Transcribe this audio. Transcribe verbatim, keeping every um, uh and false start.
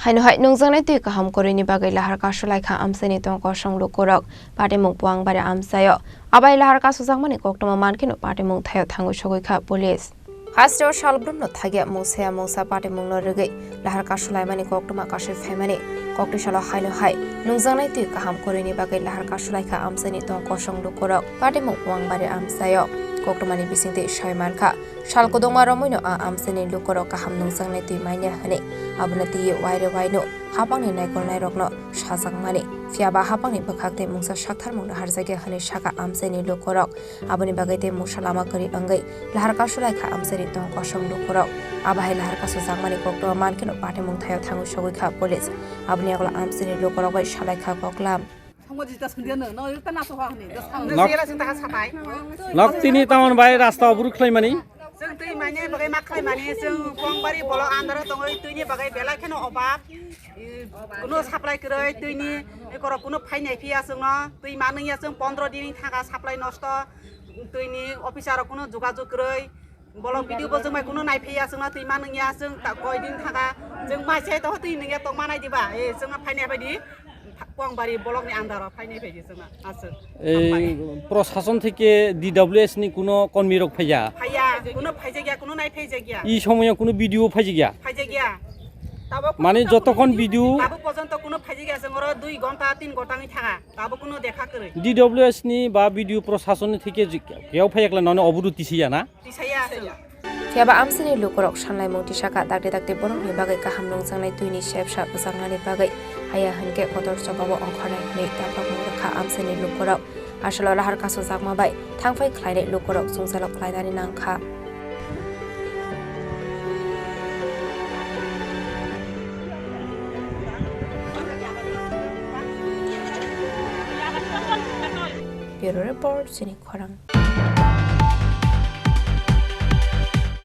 Haino hai nungjaknai twi kaham kwrwini bagwi lahar kasulaikha amchaini tong kosong lukurok. Patimung Puangbari amchaio. Abai lahar kasujakmani koktwma mankheno patimung thaio thangwi sogwikha police. Hasteo salbrumno thagya mungsaya mungsa patimungno rwgwi lahar kasulaimani koktwma kasui phaimani koktwi salo haino hai nungjaknai twi kaham kwrwini bagwi lahar kasulaikha amchaini tong kosong lukurok. Patimung Puangbari amchaio koktwmani bisingtwi sai mankha. Sal kwdwngma romwino a amchaini lukurok kaham nungjaknai twi manya hwnwi abono twiwi waire waino hapangni naikolnairokno sajakmani. Phiyaba hapangni bwkhak tei mungsa saktharmung naharjakya hwnwi sakha amchaini lukurok. Aboni bagwi tei mungsa lama kwrwi wngwi lahar kasulaikha amchaini tong kosong lukurok. Abo hai lahar kasujakmani koktwma mankheno patimung thaio thangwi sogwikha police. Aboni yagulo amchaini lukurok bai salaikha koklam. Thangma jita songdia no, no, ita naso ha hini, dos thang. Nok-, Sera sing taha sapai. Nok tini tamon bai rasta oburu khlaimani. Sing twi mane bagai mak khlaimani, sing Puangbari bolo andaro tongoi twini bagai belai kheno obab. I, kuno supply kwrwi twini, i korok kuno phainai phiya singno, twi manwi ya sing pondro din thaka supply nosto. Twini officer rok kuno jogajog kwrwi. Bolong video bo chwng bai kuno naiphaiya, chwngno twi manwngya, chwng ta koi din thaka, chwng mai se to twi nungya tong manai diba, e chwngno phainai phaidi, Puangbari bolokni andaro phainai phaidi chwngno, aswk. Ei, Puangbari. Prosason theke D W S ni kuno kormi rok phaiya? Phaiya, kuno phaijakya, kuno naiphaijakya. I somoyo kuno video phaijakya? Phaijakya. Tabo mane porjonto jotokhon kuno video video tabo porjonto kuno phaijakya, chwng oro dui gonta, tin gonta wngwi thaka, tabo kuno dekha kwrwi. D W S ni ba video prosason ni theke ji-, keo phaijakla nono obudu tisiya na? Tisaya aswk. Phiya ba amchaini lukurok sanlaimung tisakha, dakti dakti borokni bagwi kaham nungjaknai twini sepsa bwchangnani bagwi. Haya hwnkhe kotor chobao ongkhornai hwnwi taphakmung rwkha amchaini lukurok. Aswlo lahar kasujakma bai thangphai khlainai lukurok jwngjalo khlainani nangkha. Bureau Report, Chini Khorang.